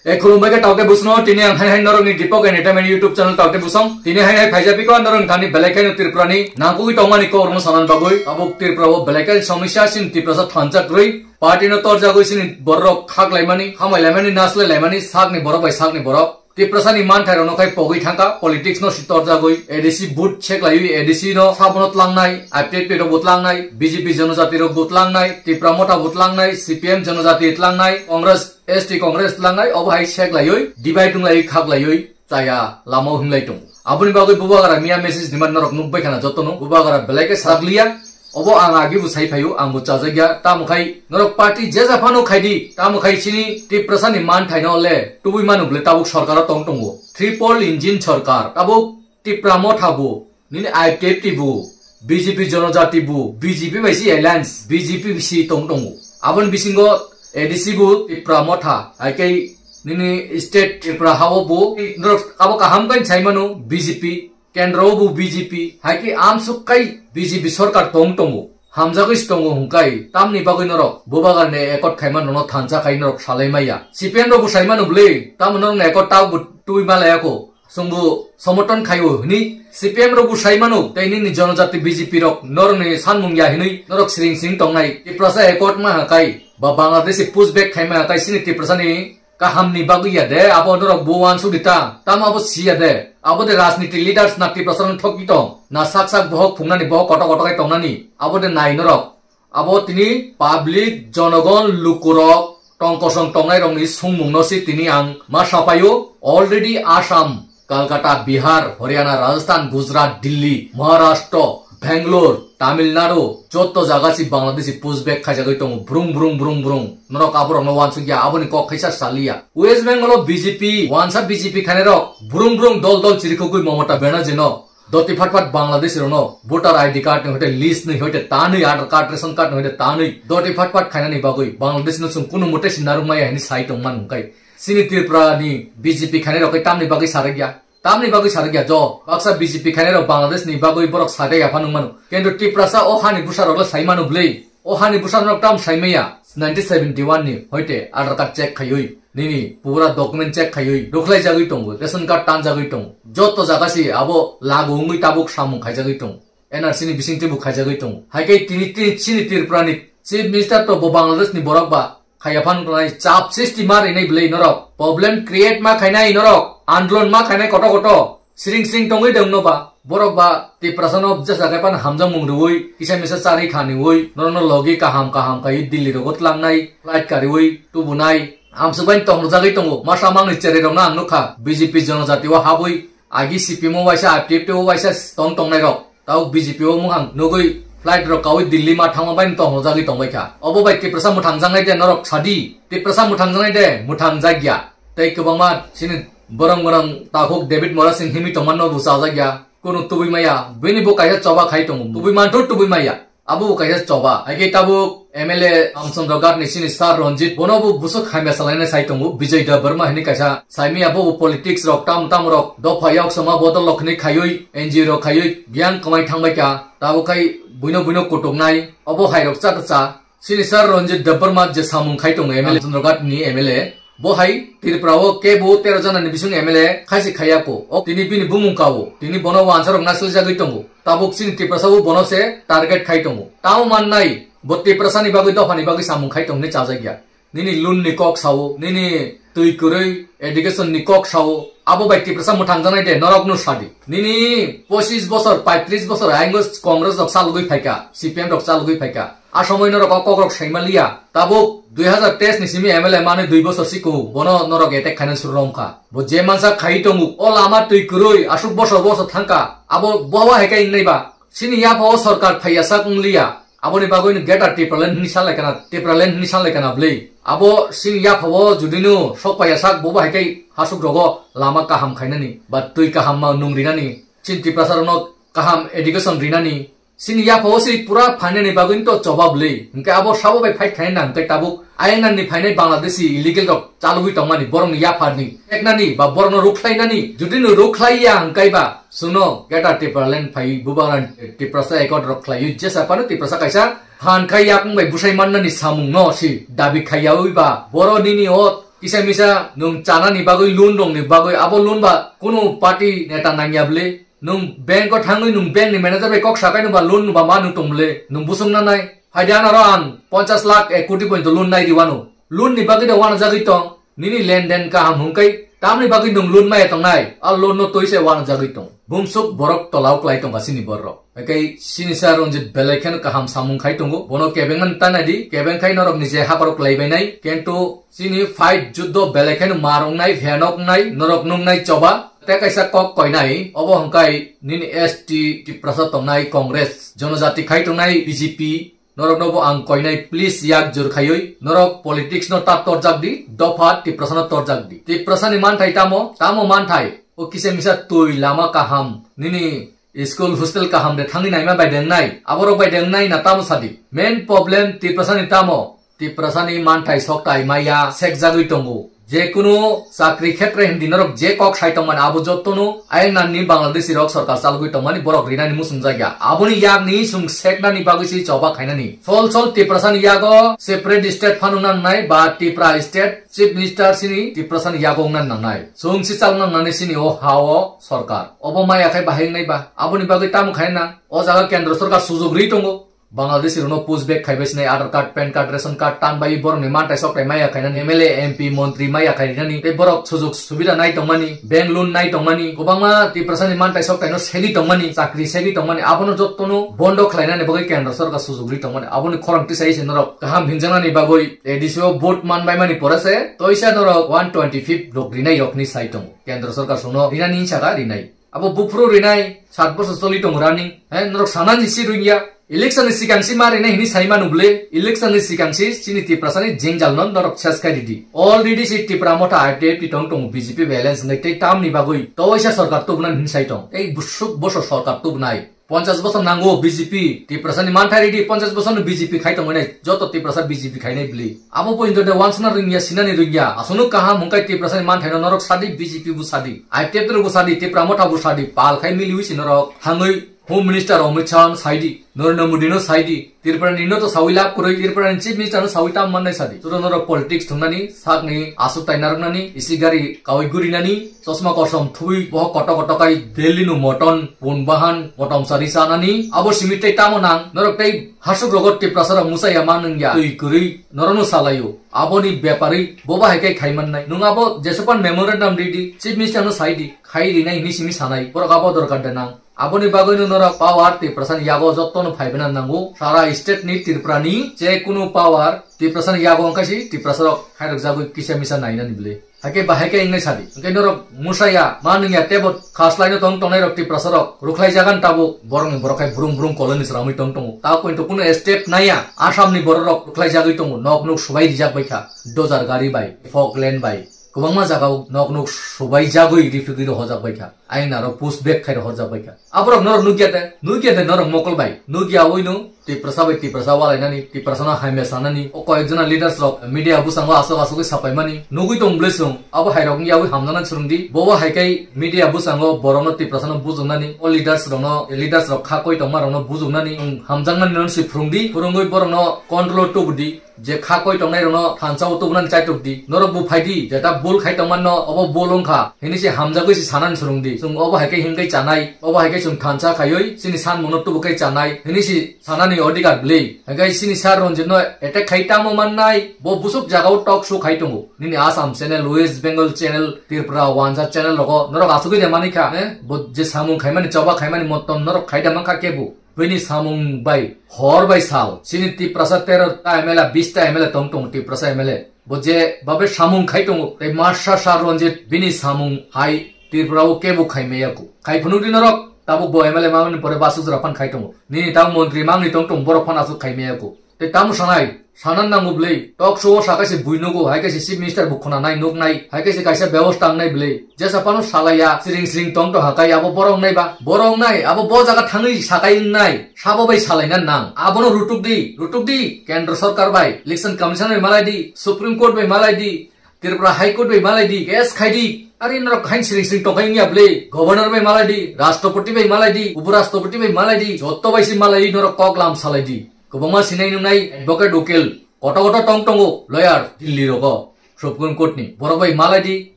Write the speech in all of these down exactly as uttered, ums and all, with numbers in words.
E khulumbai khe taote busno, tini ang hai hai norokni Deepak Entertainment YouTube channel taote busong. Tini hai hai phaijapiko norok thani belai khaino Tripurani nangkukwi tongmani kokrokno sanani bagwi. Tabuk Tripura o belai khaino somosya, chini Tiprasa thansa kwrwi. Party no torjagwi chini borok khak laimani, hamai laimani, naslai laimani, sakni borok bai sakni borok. Tiprasani manthairokno khai pogwi thangkha, politics no si torjagwi, A D C vote check laiwi, A D C no sabono tlangnai, I P F T rok bo tlangnai, B J P jonojati rok bo tlangnai, Tipra Motha bo tlangnai, C P M jonojati tlangnai, Congress, S T Congress tlangnai, obo hai check laiwi, divide wng laiwi, khak laiwi, chaya lama o hinglai tongo. Aboni bagwi bubagra miya message ni man norok nukbai khana jotono, bubagra belai khe sakliya, Obo ang agi bo sai phaio, ang bo chajakya, tamo khai norok party je ja phano khaidi, tamo khai chini Tiprasani manthaino le tubui manu bole tabuk sorkaro tong tongo. Triple engine sorkar, tabuk Tipra Motha bo, nini I P F T bo, B J P Jonojati bo, B J P bai si alliance, B J P si tong tongo. Aboni bisingo A D C bo Tipra Motha, hai khe nini state Tripura hao bo, norok abo kaham khe sai mano B J P. Kendro bo B J P, hai khe amsuk kai B J P sorkar tong tongo, hamjagwi se tongo hwnkhai, tamni bagwi norok bubagarni ekot khaima nono thansa khai norok salai maya. C P M rok bo sai mano bwle, tamo norokni ekot tabuk bo twi ma laya kho, chwngbo somorthon khaio hwnwi C P M rok bo sai mano, tei nini jonojati B J P rok norokni sanmung ya hwnwi norok siring siring tongnai. Tiprasa ekot ma ha kai, ba Bangladeshi push back khaima ha kai, chini Tiprasani kahamni bagwi ya de, abo norok bo uansuk di ta, tamo abo si ya de. Abo de rajniti leaders na Tiprasa no thokwi tong, na sak sak bohok phungnani, bohok koto koto khai tongnani, abo de nai norok. Abo tini public, jonogon, lukurok, tong kosong tongnai rokni sungmung no si tini ang ma sapaio. Already Assam, Kolkata, Bihar, Haryana, Rajasthan, Gujarat, Delhi, Maharashtra, Bangalore, Tamil Nadu, joto jaga si Bangladeshi push back khaijagwi tongo, brung, brung, brung, brung. Norok aborokno uansukya, aboni kok khaisa saliya. West Bengal o B J P, wansa B J P khainai rok, brung, brung, dol, dol chirikhogwi Mamata Banerjee no, doti phat phat Bangladeshi rokno, voter I D card ni hoite list ni hoite tanwi, Aadhaar card, ration card ni hoite tanwi, doti phat phat khainani bagwi, Bangladesh no chwng kunu mute si narwk maya hwnwi sai tongmani hwnkhai. Chini Tripura ni B J P khainai rok khe tamni bagwi sarakya. Tamni bagwi sarakya jo, baksa B J P khainai rok Bangladesh ni bagwi borok sarakya phano mano. Kintu Tiprasa o hani bwsa rok le sai mano bwle. O hani bwsa rok tam sai maya. Nineteen seventy one ni hoite Aadhaar card check khaiwi, nini pura document check khaiwi, rwkhlai jagwi tongo, ration card tan jagwi tongo. Joto jaga si abo lagu wngwi tabuk samung khaijagwi tongo. N R C ni bising teibo khaijagwi tongo. Hai khe tini, tini chini Tripura ni Chief Minister to bo Bangladesh ni borok ba, khaiya phano tongnai, chap sisti ma rinai bwlai norok, problem create ma khainai norok, andolon ma khainai koto koto, siring siring tongwi dong no ba, borok ba Tiprasa no jesa kai pan hamjak mung rwui, kisa misa chari khaniui, norok no logi kaham kaham kai Delhi rogo tlangnai, flight kariui, tubunai, amsuk bai tong rwjagwi tongo, masa mangni cherai rok no ang nukha, B J P jonojati o habui, agi C P M o waisa, I P F T o waisa tong tongnai rok. Tau B J P o muhang nugui flight rok kaui Delhi ma thangma bai tong rwjagwi tongbai kha. Obo bai Tiprasa mwthangjaknai de norok sadi. Tiprasa mwthangjaknai de mwthangjakya. Tei kwbangma chini borong borong takhuk David Mora Singh himwi tongma no bo chajakya. Kunu tubui maya. Bini bo kaisa choba khai tongo. Tubui manthu tubui maya. Abo bo kaisa choba. Hai khe tabuk M L A Ramchandra Ghat ni chini Sir Ranjit, bono bo busuk hamya salaina sai tongo, Bijoy Debbarma hini kaisa. Saimia bo bo politics rok tam tam rok dopha yok sama bodol rok hini khaiwi, N G O rok khaiwi, biyang kwmai thangbai kha. Tabuk khai buino buino kutuknai, obo hai rok cha cha. Chini Sir Ranjit Debbarma je samung khai tongo M L A Ramchandra Ghat ni M L A. Bo hai Tripura o kebo tero jana ni bising M L A khaisi khaiya ko. O tini bini bumung ka o. Tini bono wansa rok nasil jagwi tongo. Tabuk chini Tiprasa o bono se target khai tongo. Tamo mannai, bo Tiprasa ni bagwi, dopha ni bagwi samung khai tong hinwi chajakya. Nini loan ni kok sao, nini twi kwrwi education ni kok sao, abo bai Tiprasa mwthangjaknai de, norok no sadi. Nini pochis bosor, paitris bosor, ayang Congress rok chalogwi phaikha, C P M rok chalogwi phaikha. A somoi norok o kok rok saima liya. Tabuk dui hazar teis ni simi M L A mani dui bosor siko, bono norok attack khaina suru romkha. Bo je mansa khai tongo, o lama twi kwrwi, asuk bosor bosor thangkha. Abo bowa hai khe wngnai ba. Chini yapha o sorkar phaiya sak wng liya. Aboni bagwi no Greater Tipraland hwnwi salai kana, Tipraland hwnwi salai kana bwlwi. Abo chini yapha o judi no sok phaiya sak, bobo hai khe hasuk rogo lama kaham khainani, ba twi kaham ma nung rinani, chini Tiprasa rokno kaham education rinani. Chini yapha o se pura phainani bagwi to choba bwlwi. Hwnkhe abo sabo bai fight khainani hwnkhe tabuk ayang ni phainai Bangladeshi illegal rok chalogwi tongmani, borokni yaphani eknani ba borokno rukhlainani, judi no rukhlaiya hwnkhe ba, chwngno Greater Tipraland phaiwi bubagra Tiprasa accord rok khlaiwi jesa phano Tiprasa kaisa phan khai yakung bai bwsai mannani samung no si dabi khaiyawi ba, boro nini o Kisa misa nwng chanani bagwi loan rokni bagwi abo loan ba kunu party neta nangya bwle. Nwng bank o thangwi nwng bank ni manager bai kok sakai nwng ba loan nwng ba ma nwng tong bwle. Nwng busung nanai. Phaidi anaro ang ponchas lakh ek koti poito loan nai riwano. Loan ni bagwi da wanajagwi tong. Nini lenden kaham hwnkhe tamni bagwi nwng loan maya tongnai? A loan no twi se wanajagwi tong. Bumsuk borok tolao klai tongkha chini borok. Ekai chini sa Ranjit belai kheno kaham samung khai tongo. Bono kebeng nang tanai di, kebeng khai norok ni je habarok lai bainai. Kintu chini fight juddo belai kheno mar wngnai, phenok wngnai, norok nungnai choba. Te kaisa kok koinai, obo hwnkhe nini S T Tiprasa tongnai Congress, jonojati khai tongnai B J P, norokno bo ang koinai, please yak jor khaiwi norok politics no ta torjak di, dopha Tiprasa no torjak di. Tiprasa ni manthai tamo, tamo manthai, o kisa misa twi lama kaham, nini school hostel kaham de thangwi naima bai dengnai, aborok bai dengnai na tamo sadi. Main problem Tiprasa ni tamo, Tiprasa ni manthai soktai maya sekjagwi tongo. Jekunu chakri khetre hindi norok je kok sai tongmani abo jotono ayang nani Bangladeshi rok sorkar chalgwi tongmani borok rinani muchung jakya. Aboni yakni sung seknani bagwi se choba khainani. Sol sol Tiprasa ni yago separate state phano nangnai ba Tipra state chief minister sini Tiprasa ni yago wngna nangnai. Sung si chalna nangnai sini o ha o sorkar. Obo maya khai bahai wngnai ba? Aboni bagwi tamo khaina? O jaga kendra sorkar sujug ri tongo. Bangladeshi rokno push back khaibai sinai, Aadhaar card, PAN card, ration card tan bai borokni mantai soktai maya khainani, M L A, M P, montri maya khainani, tei borok sujug subida nai tongmani, bank loan nai tongmani, kwbangma Tiprasani mantai soktaino segwi tongmani, chakri segwi tongmani, abono jottono bondo khlainani bagwi kendra sorkar sujug ri tongmani, aboni khorang tisai se norok kaham hinjaknani bagwi A D C o vote man baimani pore se toisa norok one twenty fifth rok rinai rokni sai tongo. Kendra sorkar songno rinani hinsa kha rinai. Abo buphuru rinai, sat bosor choli tongo running. He, norok sanani si rungya. Election ni sikang si ma rinai hini sai manu bwle. Election ni sikang si chini Tiprasani jengjal no norok ses khai ridi. Already si Tipra Motha I P F T tong tongo B J P bai alliance wngwi tei tamni bagwi towaisa sorkar tubunani hini sai tong. Tei busuk bosor sorkar tubunai. Ponchas bosor nango B J P, Tiprasani manthai ridi, ponchas bosor no B J P khai tongmani, joto Tiprasa B J P khainai bwle. Abo pointo de wansana rungya, sinani rungya. Aswkno kaham hwnkhe Tiprasani manthaino norok sadi, B J P bo sadi, I P F T rok bo sadi, Tipra Motha bo sadi, pal khai miliwi si norok thangwi Home Minister Amit Shah no saidi, Narendra Modi no saidi, Tripura ni no to sawi lab kwrwi, Tripura ni Chief Minister no sawi tam mannai sadi. Sudo norok politics thungnani sakni aswk tai narwknani, isi gari kawi gurinani, chosma kosom thubui bohok koto koto kai Delhi no moton pun bahan motom sari sanani, abo simi tei tamo nang norok tei hasuk rogo Tiprasa rok musa ya ma nung ya twi kwrwi norok no salaio. Aboni bepari boba hai kai khai mannai. Nung abo jesupan memorandum ridi, Chief Minister no saidi, khai rinai hini simi sanai. Borok abo dorkar de nang. Aboni bagwi no norok power Tiprasani yago jotto no phai bana nango. Sara state ni Tripura ni je kunu power Tiprasani yago wngkha si Tiprasa rok khai rok jagwi kisa misa nainani bwle. Haikhe bahai khe wngnai sadi. Hwnkhe norok musaya, ma nungya tebo khaslaino tong tongnai rok Tiprasa rok. Rukhlai jagan tabuk borokni borok khai brung brung koloni sramwi tong tongo. Ta pointo kuno step naya. Assamni borok rok rukhlai jagwi tongo. Nok nuk subai rijak bai kha. Dojar gari bai, Falkland bai. Kwbangma jagao nok nuk subai jagwi rifrigwi rohojak bai kha. Ayang naro push back khai rohojak bai kha. Aborok norok nukya de, nukya de norok mokol bai. Nukya oino Tiprasa bai Tiprasa walainani, Tiprasano hamya sanani, o koyekjona leaders rok media bwskango aswk aswk khe sapaimani nugwi tong bwlwi chwng. Abo hai rokni yawi hamjaknani swrwngdi. Bobo hai khe media bwskango borokno Tiprasano bujuknani, o leaders rokno, leaders rok kha koi tongma rokno bujuknani, chwng hamjaknani no se phwrwngdi, phwrwngwi borokno control o tubudi, je kha koi tongnai rokno thansa o tubunani chaitok di. Norok bo phaidi, jeta bul khai tongmanno obo bul wngkha hini se hamjagwi se sanani swrwngdi. Chwng obo hai khe himkhe chanai, obo hai khe chwng thansa khaiwi chini sanmungno tubu khe chanai hini se sanani odhikar bwlwi. Hwnkhe chini sir Ranjit no attack khai tamo mannai, bo busuk jagao talk show khai tongo. Nini Assam channel, West Bengal channel, Tripura Wanza channel rogo norok asugwi de manikha, eh? Bo je samung khaimani, choba khaimani motom norok khai da mankha kebo. Bini samung bai hor bai sal. Chini Tiprasa tero ta M L A, bis ta M L A tong tongo Tiprasa M L A. Bo je babe samung khai tongo, tei Marsa Sir Ranjit bini samung hai Tripura o kebo khai maya ko. Khai phunuk di norok, tabuk bo M L A mangni pore basuk jora phan khai tongo. Nini tamo montri mangni tong tong borok phan asuk khai maya ko. Tei tamo sanai, sanan nango bwlwi. Talk show o sa kaisa bui nugo, hai kaisa chief minister bo khuna nai, nuk nai, hai kaisa kaisa bebosta wngnai bwlwi. Jesa phano salaiya, siring siring tong tong hakai, abo borok wngnai ba? Borok wngnai, abo bo jaga thangwi sakai wngnai. Sabo bai salaina nang. Abono rutuk di, rutuk di. Kendra sorkar bai, election commission bai malai di, Supreme Court bai malai di, Tripura High Court bai malai di, case khai di. Ari norok hain siring siring tongkai wngya bwlwi. Governor bai malai di, Rashtrapati bai malai di, Upo Rashtrapati bai malai di, joto bai si malai di, norok kok lam salai di. Kwbangma sinai nungnai advocate, ukil, koto koto tong tongo, lawyer, Delhi rogo. Supreme Court ni. Borok bai malai di,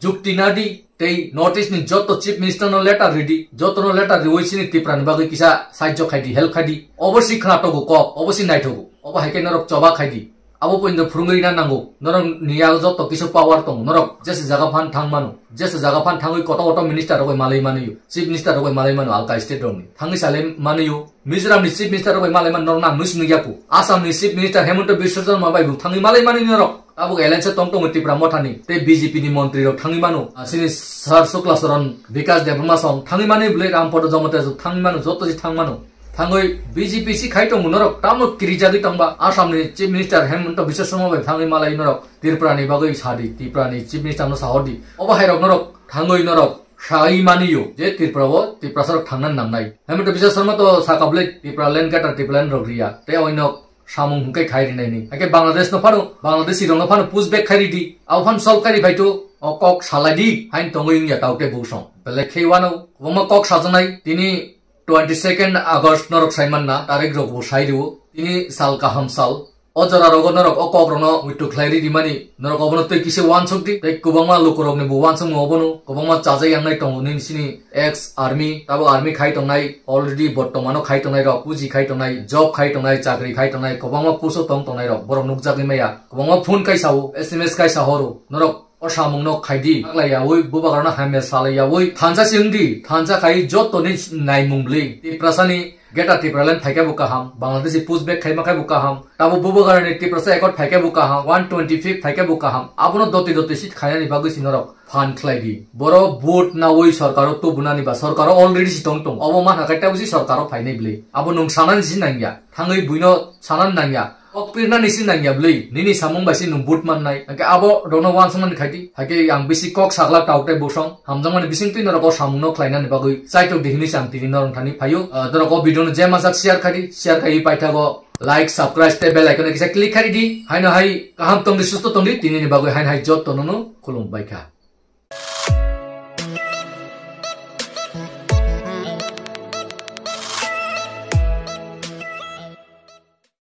jukti na di, tei North East ni joto Chief Minister no letter ridi, joto no letter riwi sini Tripura ni bagwi kisa sahajyo khai di, help khai di. Obo si khna togo kok, obo si nai togo. Obo hai khe norok choba khai di. Abo pointo phwrwngwi na nango. Norok ni yago joto kisa power tongo. Norok jesa jaga phan thang mano. Jesa jaga phan thangwi koto koto minister rok bai malai mano yo. Chief Minister rok bai malai mano alka state rok ni. Thangwi salai mano yo. Mizoram ni Chief Minister rok bai malai mano norok nang nung sini yaku. Assam ni Chief Minister Hemanta Biswa Sarma bai bo thangwi malai mano norok. Abo alliance tong tongo Tipra Motha ni. Tei B J P ni montri rok thangwi mano. Asini Sir Shukla Charan, Bikash Debbarma song thangwi mano bwlai Rampada Jamatia song thangwi mano joto si thang mano. Thangwi B J P si khai tongo norok tamo kirijagwi tongba Assam ni Chief Minister Hemanta Biswa Sarma bai thangwi malai norok Tripura ni bagwi sadi, Tripura ni Chief Minister no sahordi. Obo hai rok norok thangwi norok sai mani yo je Tripura o Tiprasa rok thangna nangnai. Hemanta Biswa Sarma to saka bwlai Tripura land kata Tripura land rok riya. Tei oino samung hwnkhe khai rinai ni. Ake Bangladesh no phano, Bangladeshi rok no phano push back khai ridi. Abo phano solve khai ri phai to o kok salai di. Hain tongwi wngya tau tei busong. Belai khei wano. Kwbangma kok sajaknai tini twenty second August norok saimanna, tarik rok bo sai rio. Tini sal kaham sal. O jora rogo norok o kok rokno muitu khlai ri rimani, norok obono tei kisa wansuk di, tei kwbangma lukurokni bo wansukmung obono, kwbangma chajak yangnai tongo nini sini ex army, tabuk army khai tongnai, already bortomano khai tongnai rok, puji khai tongnai, job khai tongnai, chakri khai tongnai, kwbangma puso tong tongnai rok, borok nukjagwi maya, kwbangma phone kai sao, S M S kai sahoro, norok o samung no khai di. Taklai yaui, bubagrano hamya salai yaui, thansa si wng di, thansa khai joto ni naimung bwlwi. Tiprasa ni Greater Tipraland phaikhe bo kaham, Bangladeshi push back khaima khe bo kaham, tabo bubagrani Tiprasa Accord phaikhe bo kaham, one twenty fifth phaikhe bo kaham. Abono doti doti seat khainani bagwi si norok phan khlai di. Boro vote naui sorkaro tubunani ba sorkaro already si tong tong. Obo manha khai tabo si sorkaro phainai bwlwi. Abo nwng sanani si nangya. Thangwi buino sanani nangya. Kok pirnani si nangya bwlwi, nini samung bai si nwng vote mannai. Hwnkhe abo rokno wansukmani khaidi. Haikhe ang bisi kok sakla tau tei bosong. Hamjakmani bising twi norok o samungno khlainani bagwi chaitok di hinwi se ang tini norok thani phaio. Ah, norok o video no je majak share khaidi, share khaiwi paithago like, subscribe tei bell icon kisa click khaidi. Haino hai kaham tongdi, susto tongdi, tinini bagwi haino hai jotto nono khulum baikha.